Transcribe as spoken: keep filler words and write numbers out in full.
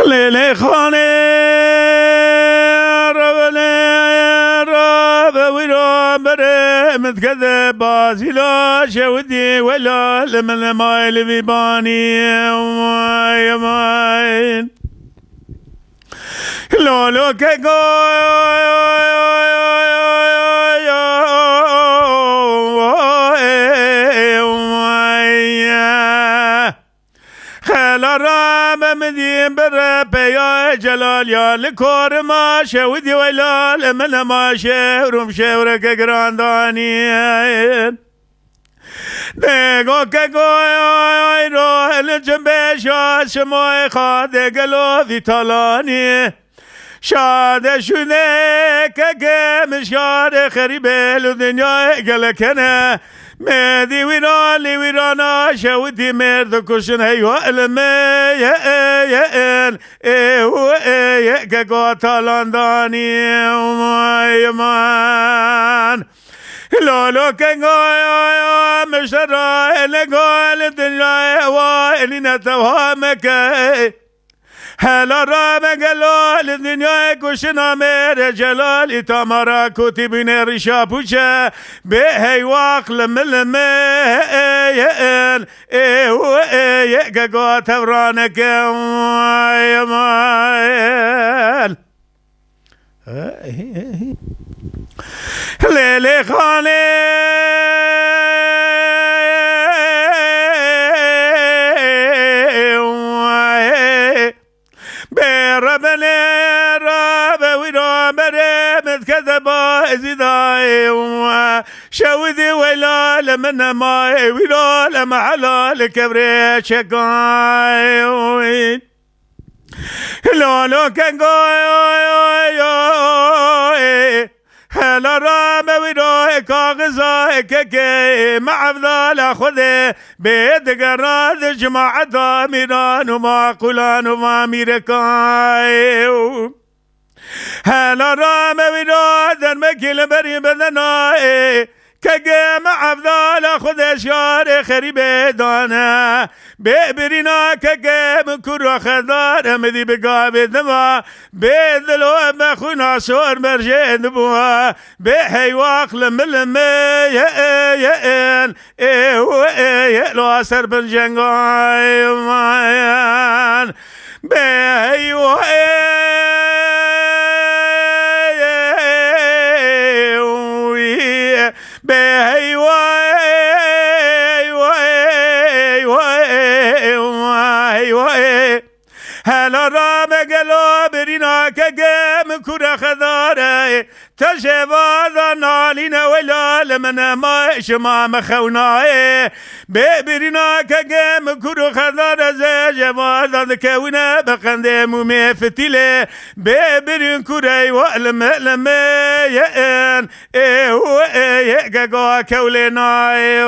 Lêlê xanê revele rave wîra berê min dikede bazîla şewitî wela li min li may li vî banî. Way, way. Lolo keko. Xela ra me min dîn bire peya Celal ya li korima şewidî wela li min ma şewrum şewreke girandanî. Dego ke goy ro li cim beşa şimoy xade gelo vî talanî. Şade şûne keke min şarê xerîbê li dinyayê gelek hene. Mêdî wîran lî wîrana şewitî mêr dikuşin heywa ilmê ye ye en ê û ê ye keko talandanî. Way man. Lolo kengaya miştera ele gal dinyayê wa elîne tevha meke. Hela ra me gelo li dinyayê kuşina mêrê Celalî tamara kotî bîne rîşa pûçe bê heywax li min li me ê ye en ê û ê ye gego tevraneke. Way man. Lêlê xanê bê rebelê rabe wî raberê min dikete ba ezîdayê şewidî weyla li min nemayê wîra li mehela li kevrê çekayê. Lolo kengo. Hela ra me wîro kaxiza keke me evdala Xwedê bê digera di cemaeta mîran û maqulan û mamîrekayê. Hela ra me wîro dermekî li berî bedena ê. Keke me evdala Xwedê şarê xerîbê dane. Bê birîna keke min kura xedar em dî bi gavê dima. Bê dilo me xwîna sor merjê dibû. Bê heywax li min li me ye ye en. Ê û ê ye lo ser bin cengay man. Bê heywa ê, bê heywa ê, heywa ê, heywa ê, heywa ê. Hela ra me gelo birîna keke min kure xedare. Te jêvada nalîne wela li min e ma şima me xewnayê. Bê birîna keke min kur û xedar ez ê jêvada dikewine bi qendê mûmê fitîlê. Bê birîn kurey wa li me li me ye en. Ê û ê ye gega kewlê nayê.